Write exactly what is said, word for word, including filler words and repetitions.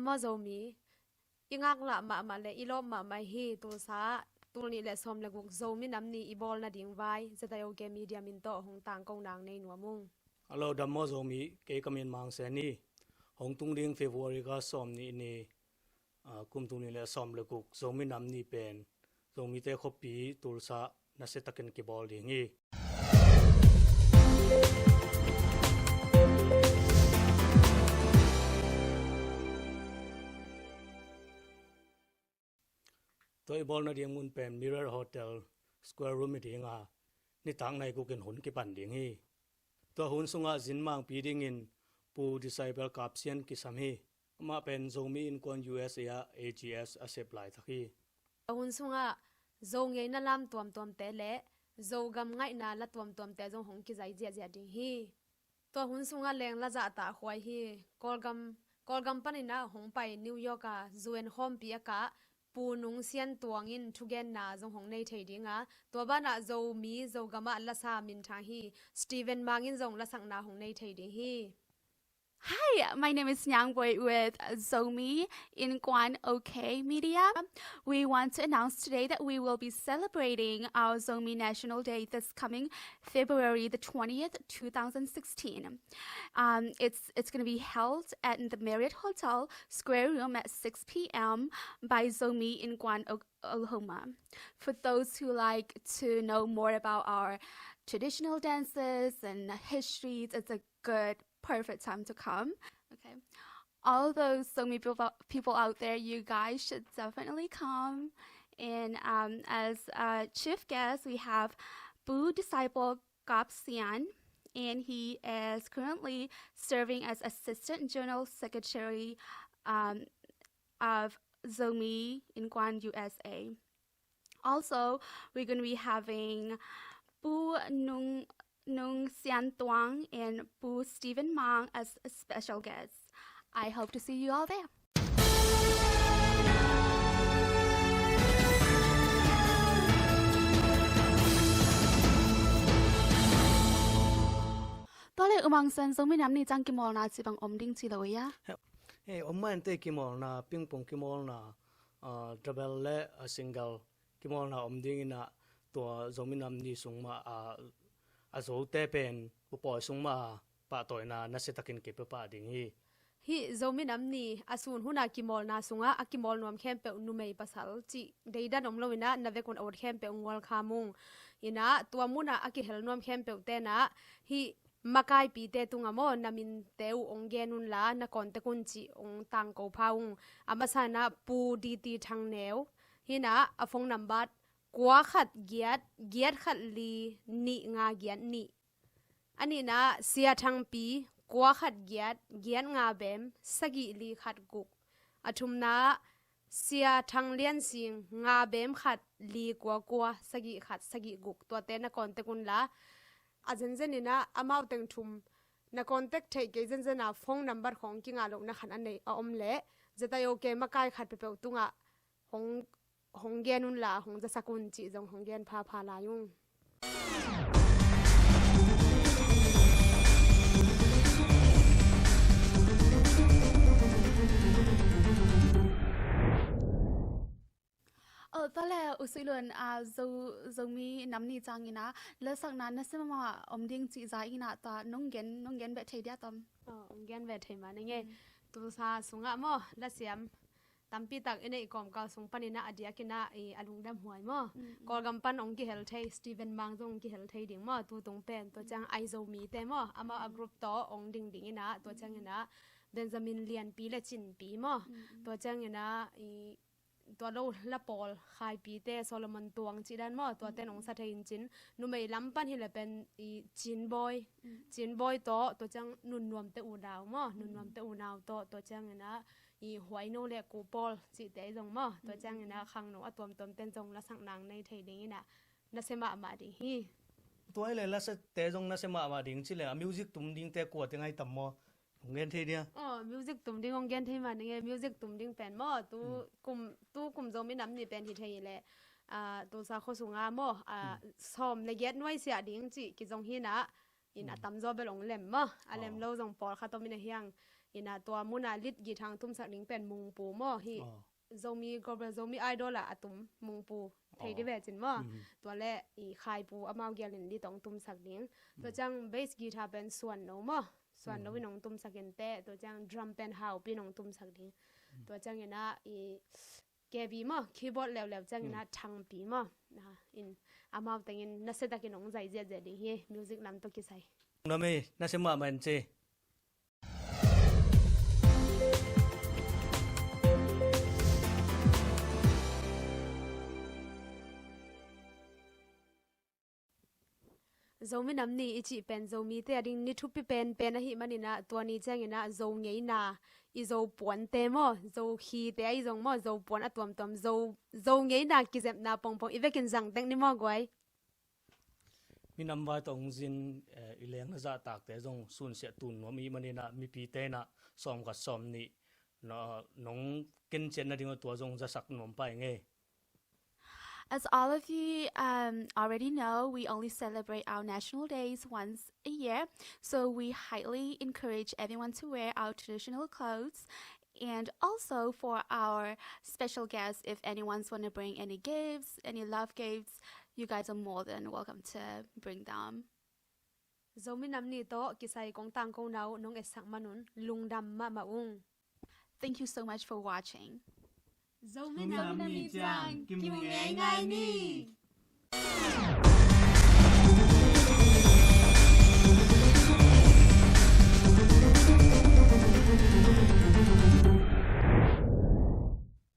Maw Zomi, i ngaklah mahmah le i lawp mahmah hi. Tulsa, tul nih le sawm le guk Zomi Nam Ni i bawl nading vai ZIOK Media min tawh hong tangko nang nei nuam ung. Hello, dam maw Zomi, kei ka min Mang Sen hi. Hong tung ding February kha sawm nih ni, ah, kum tul nih le sawm le guk Zomi Nam Ni pen Zomite khuapi Tulsa nasia takin kibawl ding hi. Tua i bawl nading mun pen Mirror Hotel Square Room i ding a, nitak nai guk in hun kipan ding hi. Tua hun sungah zin mangpi dingin Pu Disciple Kap Sian kisam hi. Amah pen Zomi Innkuan U S A ah A G S a sep laitak hi. Tua hun sungah Zo ngeina lam tuamtuamte le Zogam ngaihna la tuamtuamte zong hong kizai ziahziah ding hi. Tua hun sungah leng la zahtakhuai hi. Kawlgam, Kawlgam panin ah hong pai New York a U N khawmpi a kah Pu Nung Sian Tuang in thugenna zong hong nei thei ding a, tua banah Zomi Zogam ah lasa minthang hi Stephen Mang in zong lasakna hong nei thei ding hi. Hi, my name is Nyang Boy with Zomi Innkuan OK Media. We want to announce today that we will be celebrating our Zomi National Day this coming February the twentieth, two thousand sixteen. Um, it's it's going to be held at the Marriott Hotel Square Room at six p.m. by Zomi Innkuan O-, Oklahoma. For those who like to know more about our traditional dances and histories, it's a good, perfect time to come. Okay. All those Zomi people, people out there, you guys should definitely come. And, um, as a chief guest, we have Pu Disciple Kap Sian, and he is currently serving as Assistant General Secretary, um, of Zomi Innkuan U S A. Also, we're gonna be having Pu Nung, Nung Sian Tuang and Pu Stephen Mang as a special guest. I hope to see you all there. Tua le U Mang Sen, Zomi Nam Ni ciang kimawlna cih bang om ding ci lo ia? He, om mah inteh, kimawlna, pingpong kimawlna, ah, double le, ah, single kimawlna om ding in ah, tua Zomi Nam Ni sung mah, ah, a Zote pen upawi sung mah pahtawina nasia takin kipia pah ding hi. Hih Zomi Nam Ni a sun hun a kimawlna sungah a kimawl nuam khempeuh numei pasal cih deidan om lo in ah, na vekun a ut khempeuh ngual kha mung. In ah tua mun ah a kihel nuam khempeuh ten ah hih makaipite tungah maw, na minte uh ong gen unla, na contact un cih ong tangko pha ung. A masa in ah Pu D T Thangneu. Hi in ah a phone number kua khat giat, giat khat li, nih nga giat nih. A nihna Sia Thangpi, kua khat giat, giat nga bem, sagih li khat guk. A thumna Sia Thang Lian Sing, nga bem khat, li kua kua, sagih khat, sagih guk. Tuate na contact unla, a zenzen in ah amau teng thum na contact theih kei zenzen a phone number khawng kingah lohna khat a neih a om leh, ZIOK makai khat peuhpeuh tungah hong, hong gen unla, hong zasak un cih zong hong gen phapha lai ung. Oh, tua le, U Sui Lun, ah, Zo, Zomi Nam Ni ciangin ah lasakna nasia mahmah om ding cih za in ah, tua nong gen, nong gen beh thei dia tom? Oh, hong gen beh thei mah ning e. Mm. Tulsa sungah maw, lasiam tampi tak i neih kawmkal sung panin ah a diakin ah i a lungdam huai maw. Mm, mm. Kawlgam pan hong kihel thei, Stephen Mang zong hong kihel thei ding maw, tu tung pen. Tua ciang Aizomite maw, amau a group tawh hong ding ding in ah, tua ciangin ah Benjamin Lianpi le Cinpi maw. Mm, mm. Tua ciangin ah i tua lo la pawl Khaipite, Solomon Tuang cih dan maw, tuaten hong sa thei in cin. Numei lam pan hi le pen i Cinbawi. Mm. Cinbawi tawh, tua ciang Nunnuamte unau maw, Nunnuamte unau tawh, tua ciangin ah i Huaino le Kupawl cihte zong maw, tua ciangin ah khangno a tuamtuamten zong lasak nang nei thei ding in ah nasia mahmah ding hi. Tua hi le lasakte zong nasia mahmah ding ci le, a music tum dingte kuate ngai tam maw? Hong gen thei dia? Oh, music tum ding hong gen thei mah ning e, music tum ding pen maw, tu kum, tu kum Zomi Nam Ni pen hi thei le, ah, Tulsa khua sunga maw, ah, sawm le giat nuaisiah ding cih kizong hi in ah, in a tamzaw bel hong lem maw, a lem lo zong pawlkhat om in a hiang, Ina tua muna lead guitar hong tumsak ding pen Mungpu maw hi. Zomi, Global Zomi Idol ah a tum Mungpu thei di ve cin maw. Tua le i Khaipu amau gialin lead hong tumsak ding. Tua ciang bass guitar pen Suan No maw. Suan No in hong tumsak in teh. Tua ciang drum pen Haupi in hong tumsak ding. Tua ciang ina i K B maw, keyboard leuleu ciang ina Thangpi maw. In amau tengin nasia takin hong zai ziahziah ding hi, music lam tawh kisai. Nami nasia mahmah in ci. Zomi Nam Ni i cih pen Zomite a ding ni thupi penpen ahih manin ah tua ni ciangin ah Zo ngeina, i Zo puante maw, Zo khite ahi zong maw, Zo puan a tuamtuam, Zo, Zo ngeina kizepna pongpong i vekin zang tek ni maw guai. Minam vai tawh hong zin, eh, i leng na zahtakte zong sunsiah tun nuam i hih manin ah mipite in ah sawmkhat sawmnih nong kencian nading uh tua zong zasak nuam pai ngei. As all of you, um, already know, we only celebrate our national days once a year, so we highly encourage everyone to wear our traditional clothes. And also for our special guests, if anyone's want to bring any gifts, any love gifts, you guys are more than welcome to bring them. Zomi Nam Ni tawh kisai kong tangkona uh nong etsak manun lungdam mahmah ung. Thank you so much for watching. Zomi Nam Ni ciang kimu ngeingai ni.